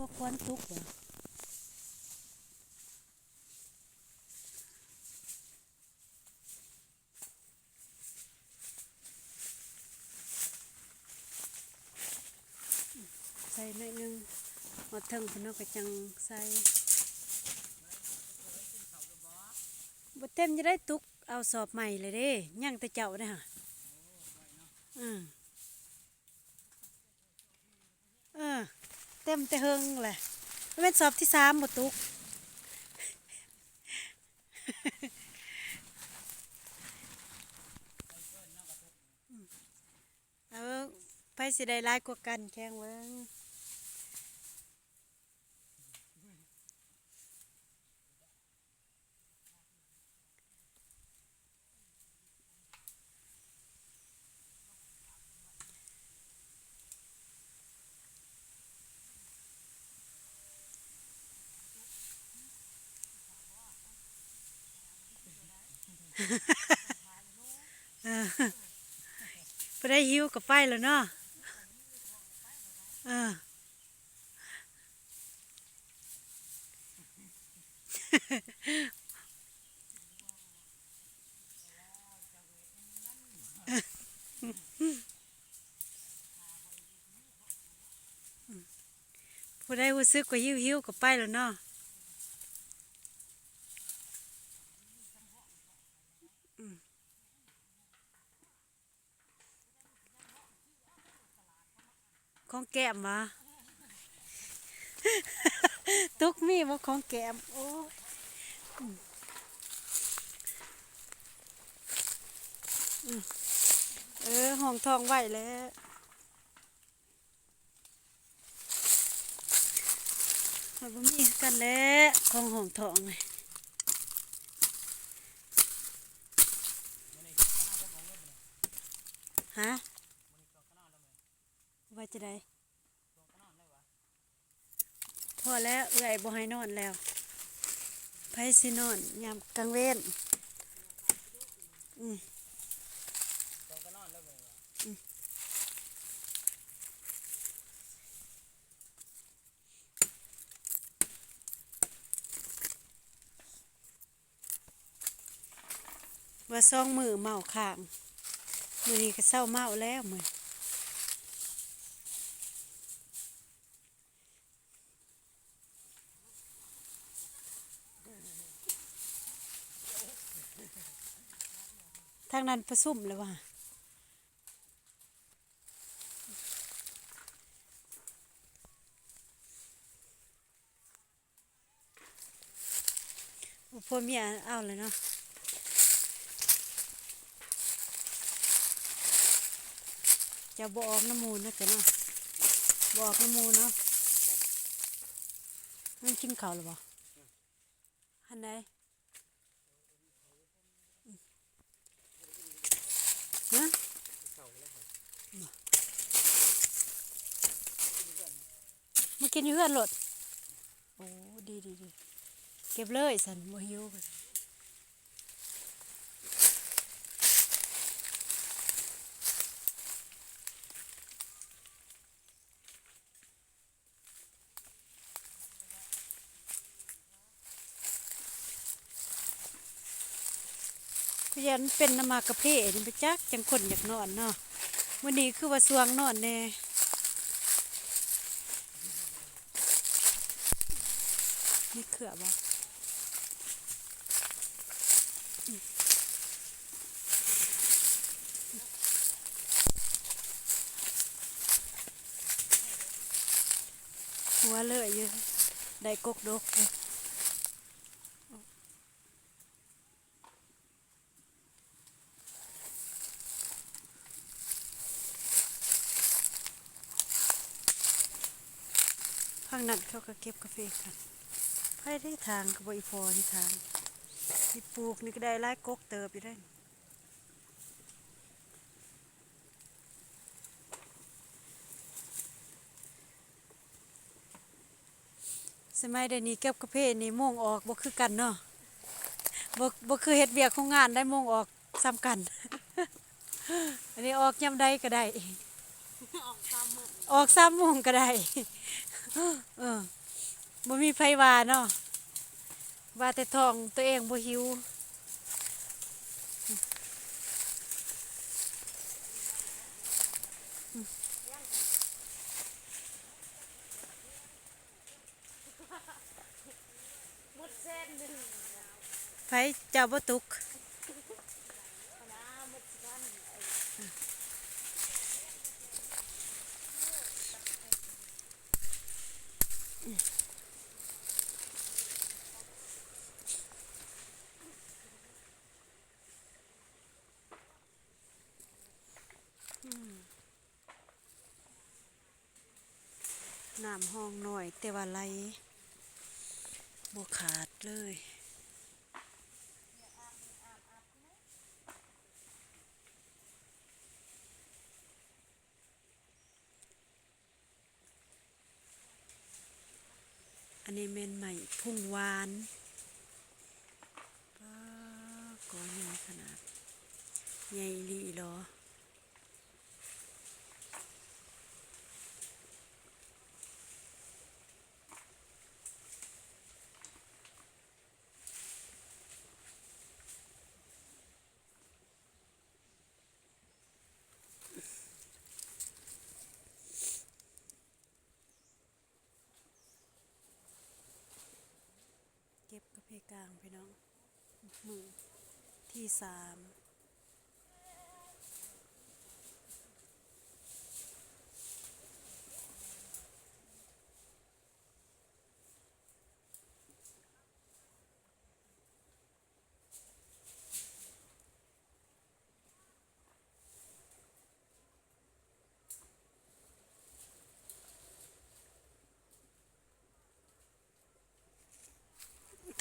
ພວກຄວັນຕຸກບໍ່? ໃສ່ໜ້ອຍໜຶ່ງ ຮອດເທິງພຸ້ນເນາະ ກໍຈັ່ງໃສ່. ບໍ່ເຕັມຈະໄດ້ຕຸກເອົາສອບໃໝ່ແລ້ວເດ້ ຍັງແຕ່ເຈົ້າເດ້ຫະ. ອືມ. ເອີ ເຕັມແຕ່ເຫິງແຫຼະ ມັນແມ່ນສອບທີສາມບໍ່ຕຸກ. ເອີ ໃຜຊິໄດ້ຫຼາຍກວ່າກັນ ແຂ່ງເບິ່ງ. ເອີ ຜູ້ໃດຫິວກໍໄປແລ້ວເນາະ. ເອີ. ຜູ້ໃດຮູ້ສຶກວ່າຫິວໆ ກໍໄປແລ້ວເນາະ. ອືມ. ຂອງແກ້ມຫວາ? ຕຸກມີບໍ່ຂອງແກ້ມ? ໂອ້ຍ ອືມ ອືມ ເອີ ຫ້ອງທ້ອງໄວ້ແລ້ວ. ຂ້ອຍບໍ່ມີຄືກັນແຫຼະ ຂອງຫ້ອງທ້ອງນີ້. ຮະ? ວ່າຈັ່ງໃດ? ພໍແລ້ວ ເອື້ອຍບໍ່ໃຫ້ນອນແລ້ວ. ໃຜຊິນອນຍາມກາງເວັນ? ອືມ ອືມ. ວ່າສອງມື້ເມົາຄ້າງ ມື້ນີ້ກໍເຊົາເມົາແລ້ວມື້. ທາງນັ້ນປະຊຸມແລ້ວວ່າ. ໂອ້ ຜົວເມຍເອົາແລ້ວເນາະ. ເຈົ້າບໍ່ອອກນຳໝູ່ເນາະ ເຈົ້າເນາະ ບໍ່ອອກນຳໝູ່ເນາະ. ມັນກິນເຂົ້າແລ້ວບໍ່? ອັນໃດ? ຮະ? ມາກິນຢູ່ເຮືອນໂລດ. ໂອ້ ດີໆໆ ເກັບເລີຍຊັ້ນ ບໍ່ຫິວ. ຄືຢ້ານເປັນນຳໝາກກາເຟນີ້ ບໍ່ຈັກ ຈັ່ງຄົນຢາກນອນເນາະ. ມື້ນີ້ຄືວ່າຊ່ວງນອນແດ່. ມີເຄືອບໍ່? ຫົວເລີຍຢູ່ ໄດ້ກົກດົກຢູ່. ທາງນັ້ນເຂົາກໍເກັບກາເຟກັນ. ໃຜໄດ້ທາງ ກໍບໍ່ອີ່ພໍນີ້ທາງ ນີ້ປູກນີ້ກໍໄດ້ຫຼາຍກົກເຕີບຢູ່ເດ້. ສະໄໝດຽວນີ້ເກັບກາເຟນີ້ໂມງອອກບໍ່ຄືກັນເນາະ. ບໍ່ ບໍ່ຄືເຮັດວຽກໂຮງງານໄດ້ ໂມງອອກສ່ຳກັນ. ອັນນີ້ອອກຍາມໃດກໍໄດ້ ອອກສາມໂມງ ອອກສາມໂມງກໍໄດ້. ເອີ ບໍ່ມີໃຜວ່າເນາະ ວ່າແຕ່ທ້ອງຕົວເອງບໍ່ຫິວ. ໃຜເຈົ້າບໍ່ຕຸກ? ນ້ຳຫ້ອງນ້ອຍ ແຕ່ວ່າໄຫຼບໍ່ຂາດເລີຍ. ອັນນີ້ແມ່ນໄມ້ພຸ່ງຫວານ. ປ້າ ກໍໃຫຍ່ຂະໜາດ ໃຫຍ່ອີ່ຫຼີເນາະ. ເກັບກາເຟກາງພີ່ນ້ອງ ມື້ທີສາມ.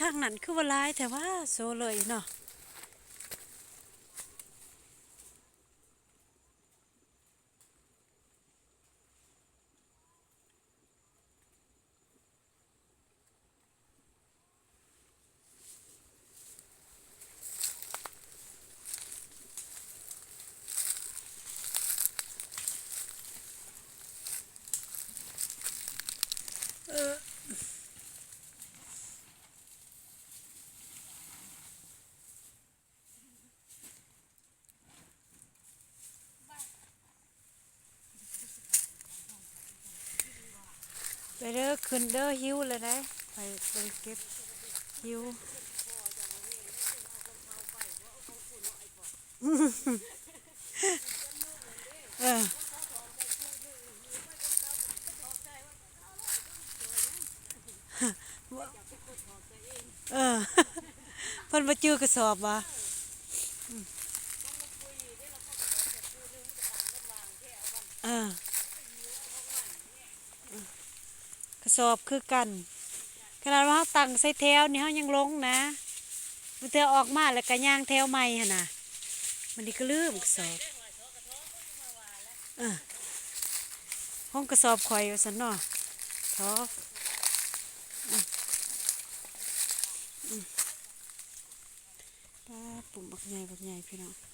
ທາງນັ້ນຄືວ່າຫຼາຍແທ້ຫວາ ໂຊເລີຍເນາະ. ເອີ ໄປເດີ ຂຶ້ນເດີ ຫິວແລ້ວໄດ໋ ໄປ ໄປເກັບ ຫິວ. ເອີ ເອີ ເພິ່ນບໍ່ຈື່ກະສອບຫວາ? ເອີ ກະສອບຄືກັນ ຂະໜາດວ່າເຮົາຕັ້ງໃສ່ແຖວນີ້ເຮົາຍັງຫຼົງນະ ບາງເທື່ອອອກມາແລ້ວກະຍ່າງແຖວໃໝ່ຫັ້ນນະ ບາດນີ້ກະລືມກະສອບ. ເອີ ຂອງກະສອບຂ້ອຍວ່າຊັ້ນເນາະ ເທາະ. ອືມ ອືມ ປາດ ປຸ້ມບັກໃຫຍ່ ບັກໃຫຍ່ພີ່ນ້ອງ.